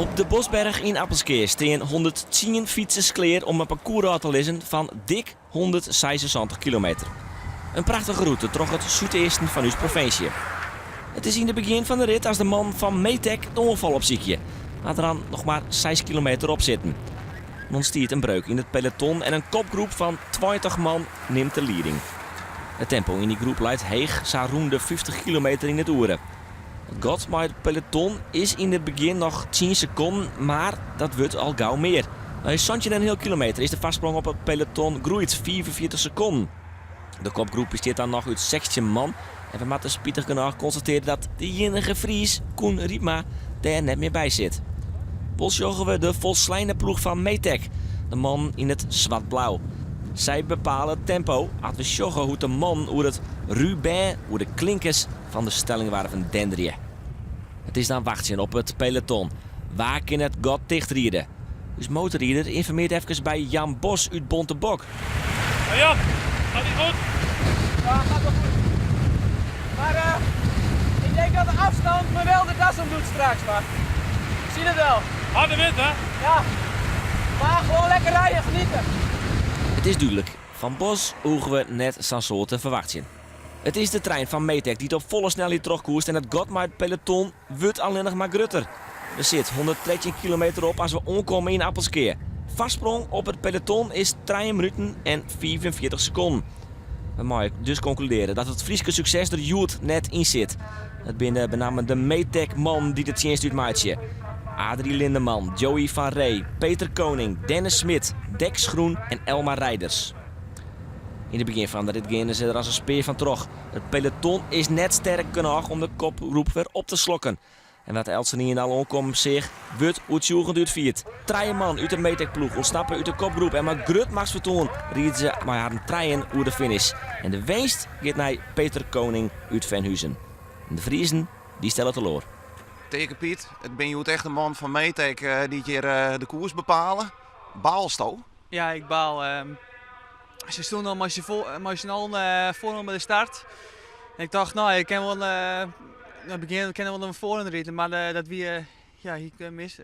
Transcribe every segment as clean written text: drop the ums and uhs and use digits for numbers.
Op de Bosberg yn Appelskea stean 110 fytsers klear om in parkoers ôf te lizzen fan dik 176 kilometer. In prachtige rûte troch it súdeasten fan ús provinsje. It is yn it begjin fan de rit as de mannen fan Metec de oanfal opsykje, mar der dan noch mar 6 kilometer op sitten. Dan ûntstiet in breuk yn it peloton en in kopgroep fan 20 man nimt de lieding. It tempo yn dy groep leit heech, sa rûn de 50 kilometer yn it oere. It gat mei it peloton is yn it begjin noch 10 sekonden, mar dat wurdt al gau mear. Nei 17,5 kilometer is de foarsprong op it peloton groeid 45 sekonden. De kopgroep bestiet dan noch út 16 man en we moatte spitich genôch konstatearje dat de iennige Fries, Koen Riepma, dêr net mear by sit. Wol sjogge we de folsleine ploech fan Metec, de mannen yn it swart-blau. Sy bepale it tempo as we sjogge hoe't de mannen oer it ruban, oer de klinkers fan de Stellingwarven denderje. It is dan wachtsjen op it peloton. Wa kin it gat tichtride? Us motorrider ynformearret efkes by Jan Bos út Bontebok. Hey Jan, gaat ie goed? Ja, gaat wel goed. Maar ik denk dat de afstand me wel de das om doet straks, maar ik zie het wel. Harde wind, hè? Ja, maar gewoon lekker rijden, genieten. It is dúdlik, fan Bos hoege we net sa'n soad te ferwachtsjen. It is de trein fan Metec dy't op folle snelheid trochkoerst en it gat mei it peloton wurdt allinnich mar grutter. Der sit 113 kilometer op as we oankomme yn Appelskea. Foarsprong op it peloton is 3 minuten en 45 sekonden. We meie dus konkludearje dat it Fryske sukses der hjoed net yn sit. It binne benammen de Metec-mannen dy't de tsjinst útmeitsje. Adrie Lindeman, Joey van Ree, Peter Koning, Dennis Smit, Dex Groen en Elmar Rijders. Yn it begjin fan de rit geane se der as in spear fan troch. It peloton is net sterk genôch om de kopgroep wer op te slokken. En wat eltsenien al oankommen seach, wurdt oertsjûgjend útfierd. Trije man út de Metec-ploech ûntsnappe út de kopgroep en mei grut machtsfertoan ride se mei harren trijen oer de finish. En de winst giet nei Peter Koning út Venhuizen. En de Friezen, dy stelle teloar. Teake Piet, it bin hjoed echt de mannen fan Metec dy't hjir de koers bepale. Baalsto? Ja, ik baal. Se stonden al mei syn allen foaroan by de start. En ik tocht, no, ik kin wol yn it begjin kin wol nei foaren ride, mar dat wie ja, ik mis,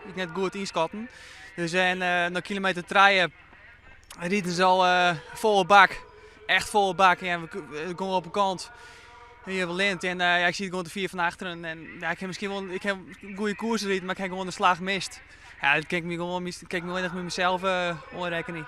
ik net goed ynskatten. Dus en nei kilometer trije riden se al folle bak. Echt folle bak. Ja, we gongen op 'e kant. Hier wel lint en ja, ik siet gewoan te fier fan achteren. En ja, ik ha miskien wol ik ha goede koers riden, mar ik ha gewoan de slach mist. Ja, dat kin ik my gewoan, kin ik my allinnich mei mysels oanrekkenje.